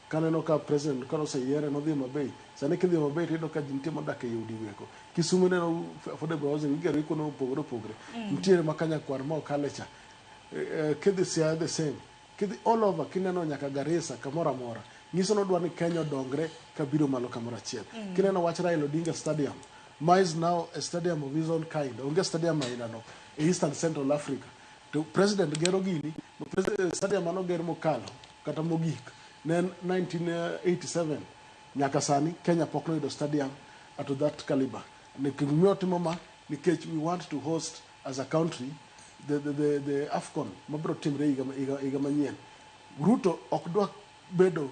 Kaneno ka president kane oseyiere nodhi Homa Bay. Sani kidhi Homa Bay tiyudo ka ji nitie modak ei udi go eko. Kisumu ineno affordable housing igero gi kuonde mopogore opogore. Nitiere ma Kanyakwar ma okale cha. Kidhi Siaya the same. Kidhi all over kineno nyaka Garissa kamoro amora. Nyiso ni odwa ni Kenya odongre kabiro malo kamoro achiel. Kineno wach Raila Odinga Stadium, ma is now a stadium of his own kind. Onge stadium aina no e East and Central Africa. To president gero gini, stadium manoger mokalo kata mogik ne en 1987 nyaka sani Kenya pok noyudo stadium at that caliber. Gimiyo otimo ma nikech we want to host as a country the AFCON mabiro timre higa manyien. Ruto ok dwa bedo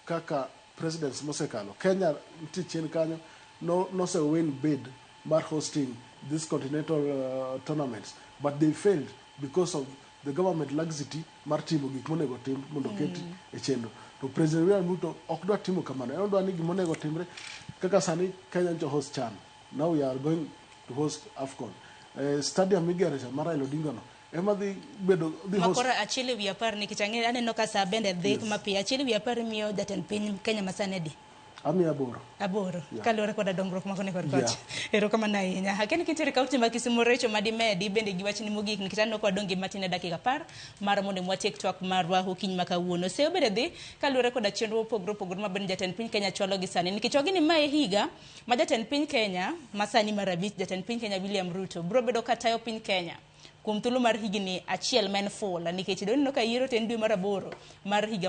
kaka presidents mosekalo. Kenya nitie chien kanyo no nose win bid mar hosting this continental tournaments, but they failed because of the government laxity mar timo gik monego tim mondo oket e chenro. To President William Ruto ok dwa timo kamano. En odwa ni gimonego timre kaka sani Kenya ncho host CHAN. Now we are going to host AFCON. Stadium migero cha mar Raila Odinga no ema dhi bedo dhi host Makoro 1/10, nikech ang'e aneno ka saa bende dhi mapiyo. 1/10 miyo jatend piny Kenya masani adi? Amiyo 8. 8. Yeah. Kaluwore koda dongruok makone kor kocha. Erokamano ahinya. Akia ni kintiere kaunti ma Kisumu recho madimedi bende gi wachni mogik, nikech aneno ka wadong' gi matin e dakika 10 mar mondo watiek twak marwa okinyi ma kawuono. Seyo bende dhi kaluwore koda chenro mopogore opogore ma bende jatend piny Kenya chwalo gi sani. Nikech wagini ma e higa ma jatend piny Kenya ma sani mar 5, jatend piny Kenya William Ruto, biro bedo ka tayo piny Kenya kuom thuolo mar higni 1 ma en full, nikech doneno ka yiero to en dwe mar 8 mar higa.